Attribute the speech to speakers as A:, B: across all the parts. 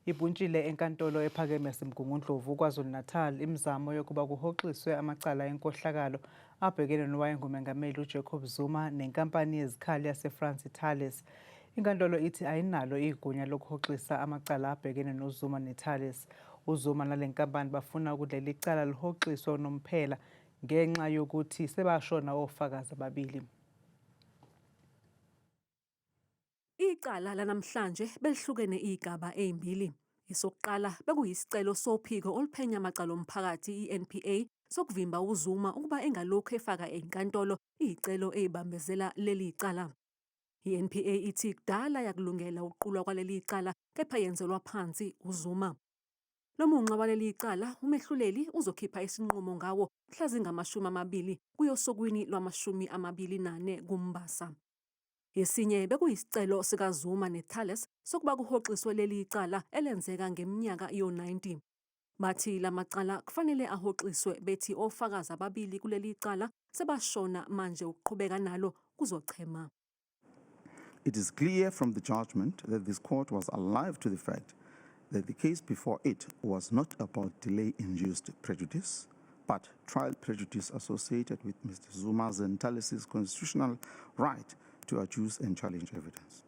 A: Ibhuntshile enkantolo ephakeme yaseMgungundlovu KwaZulu-Natal imizamo yokuba kuhoxiswe amacala enkohlakalo abhekene nowayengumengameli uJacob Zuma nenkampani yezikhali yaseFrance iThales. Inkantolo ithi ayinalo igunya lokuhoxisa amacala abhekene noZuma neThales. UZuma nale nkampani bafuna ukuthi leli cala lihoxiswe unomphela ngenxa yokuthi sebashona ofakazi ababili.
B: Icala lanamhlanje belihlukene izigaba ezimbili. Esokuqala bekuyisicelo sophiko oluphenya amacala omphakathi i-NPA sokuvimba uZuma ukuba engalokhu efaka enkantolo izicelo ezibambezela leli cala. I-NPA ithi kudala yakulungela ukuqulwa kwaleli cala kepha yenzelwa phansi uZuma. Lo munxa waleli cala umehluleli uzokhipha isinqumo ngawo mhla zingama-20 kuyosokwini lwama-24 kuMbasa. Esinye bekuyisicelo sikaZuma neThales sokuba kuhoxiswe leli cala elenzeka ngeminyaka yo-90. Bathi lamacala kufanele ahoxiswe bethi ofakazi ababili kuleli cala sebashona manje ukuqhubeka nalo kuzochema.
C: It is clear from the judgment that this court was alive to the fact that the case before it was not about delay-induced prejudice, but trial prejudice associated with Mr. Zuma's and Thales' constitutional right to adduce and challenge evidence.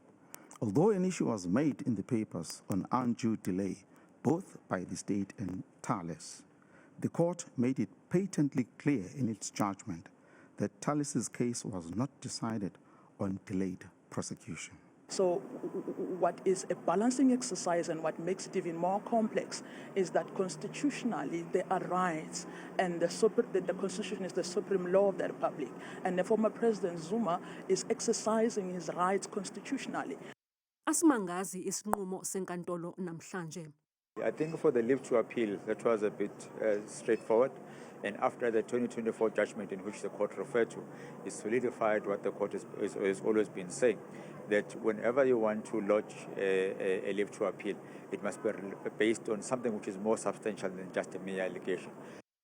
C: Although an issue was made in the papers on undue delay, both by the state and Thales, the court made it patently clear in its judgment that Thales' case was not decided on delayed prosecution.
D: So what is a balancing exercise and what makes it even more complex is that constitutionally there are rights and the Constitution is the supreme law of the Republic. And the former President Zuma is exercising his rights constitutionally.
B: Asimangazi isinqumo senkantolo namhlanje.
E: I think for the leave to appeal, that was a bit straightforward. And after the 2024 judgment in which the court referred to, it solidified what the court has always been saying, that whenever you want to lodge a leave to appeal, it must be based on something which is more substantial than just a mere allegation.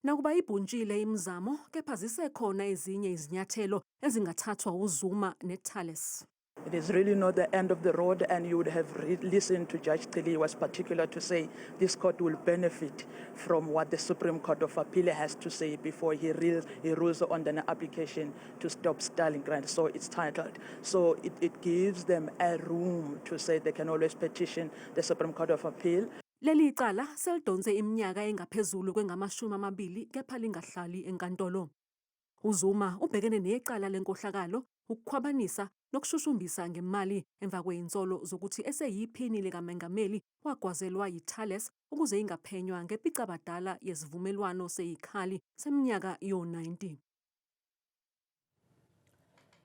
B: Nakuba ibhuntshile imizamo kepha zisekhona ezinye izinyathelo ezingathathwa uZuma neThales.
D: It is really not the end of the road, and you would have listened to Judge Cele. He was particular to say this court will benefit from what the Supreme Court of Appeal has to say before he rules on the application to stop Stallingrad. So it's titled. So it gives them a room to say they can always petition the Supreme Court of Appeal.
B: Leli cala selidonse iminyaka engaphezulu kwengamashumi amabili kepha lingahlali enkantolo. UZuma ubhekene necala lenkohlakalo, ukukhwabanisa nokushushumbisa ngemali emva kwezinsolo zokuthi eseyiphini likamengameli wagwazelwa yiThales ukuze ingaphenywa ngempicabadala yesivumelwano sezikhali seminyaka yo-90.